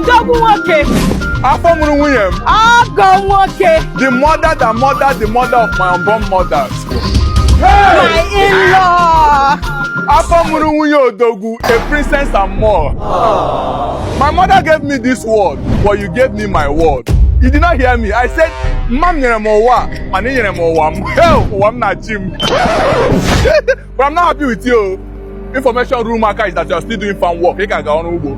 Odogwu nwoke. Afọ mụrụ nwunye m. Ọgọ nwoke. The mother that mother the mother of my unborn mothers. My in-law. Afọ mụrụ nwunye odogwu, a princess and more. My mother gave me this word, but you gave me my word. You did not hear me. I said, mma m nyere m ụwa, mana ị nyere m ụwa m. Hell, ụwa m na-achị m. But I'm not happy with you. Information room aka is that you are still doing farm work. Ị ka ga ọrụ ugbo.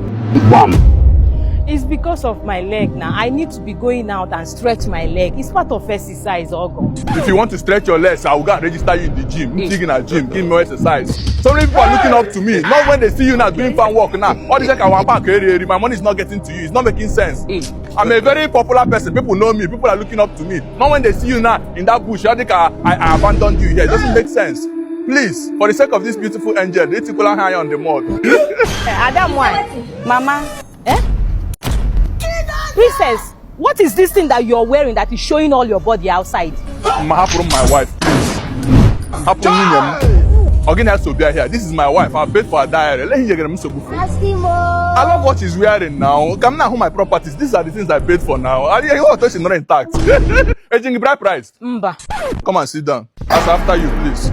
It's because of my leg now. I need to be going out and stretch my leg. It's part of exercise, Ogo. If you want to stretch your legs, I will go and register you in the gym. M gị na gym, give me more exercise. So many people are looking up to me. Not when they see you now doing farm work now. All this like I want back eri eri. My money is not getting to you. It's not making sense. I'm a very popular person. People know me. People are looking up to me. Not when they see you now in that bush. I think I abandoned you here. It doesn't make sense. Please, for the sake of this beautiful angel, they tickle high on the mud. Adam, why? Mama. Eh? Princess, what is this thing that you're wearing that is showing all your body outside? Ma hapụrụ m my wife, please. Hapụ nwunye m. Ọ gị na-eso bịa here. This is my wife. I paid for her diary. Ele ihe nyegara m nsogbu for. I love what she's wearing now. Ka m na-ahụ my properties. These are the things I paid for now. I ihe ọtọ she not intact. Eji gị bride price. Mba. Come and sit down. As after you, please.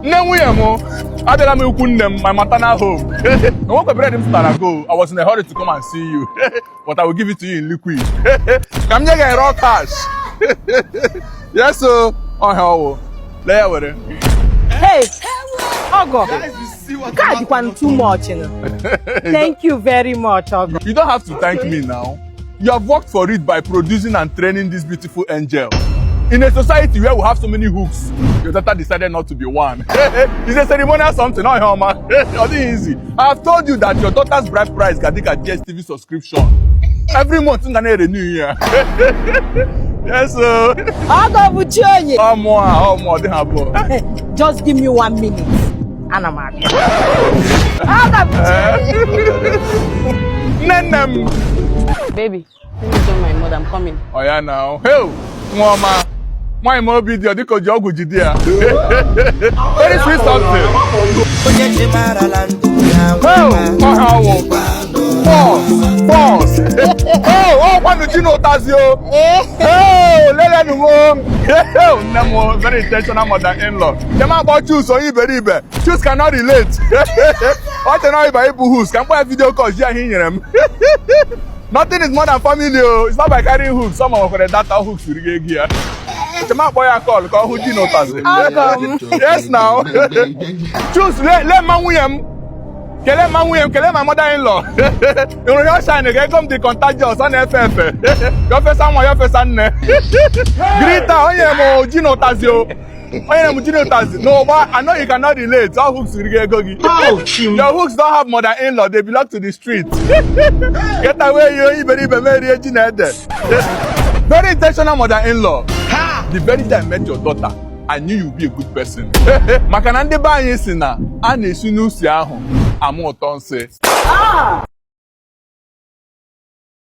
Nne nwunye m, abịala m ikwu nne m, my maternal home. Enwekwa bread m zụtara go. I was in a hurry to come and see you. But I will give it to you in liquid. Ka m nye gị raw cash. Yes o, ọhịa ọwụ. Lee ya were. Hey, Ogo. Nke a dịkwanụ too much. No? Thank you very much, Ogo. You don't have to thank me now. You have worked for it by producing and training this beautiful angel. In a society where we have so many hooks, your daughter decided not to be one. It's a ceremonial something, not man. Not easy. I have told you that your daughter's bride price ga dịka DSTV subscription. Every month, m ga na-renew ya. Yes, sir. Ogo bụ chi onye. Ọmụ a, ọmụ ọ dị ha abụọ. Just give me one minute. Ana m abịa. Ogo bụ chi onye. Nne nne m. Baby, let me join my mother. I'm coming. Ọ ya na. Hey, nwa ọma. Nwaanyị m obi dị ọ dịka o ji ọgwụ jide ya. Very sweet something. Onye ji marala ndụ ya. Hey, ọha ọwụ. Pause, pause. Oh, oh, kwanụ ji na ụtazi o. Hey, lelenu m o. Hey, nne m o, very intentional mother-in-law. Dem akpọ Chus onye iberibe. Chus cannot relate. Ọ chere na ịba ịbụ hooks ka m kpọọ ya video call ji ahụ i nyere m. Nothing is more than family o. It's not by carrying hooks. Some nwekwara data hooks riri ego ya. Chem akpọ ya call ka ọ hụ ji na ụtazi. Ọgọ m. Yes now. Chus, lee lee mma nwunye m. Kelee mma nwunye m, kelee ma mother in law. Ịhụrụ ya shine ga ego m dị contagious, ọ na-efe efe. Ya fesa nwa, ya fesa nne. Grita, onye m ji na ụtazi o. Onye m ji na ụtazi. N'ụgba, I know you cannot relate. All hooks riri ego gị. Your hooks don't have mother in law, they belong to the street. Get away, you iberibe merie ji na ede. Very intentional mother in law. The very day I met your daughter, I knew you'd be a good person. Maka na ndị be anyị si na a na-esi n'usi ahụ ama ụtọ nsị.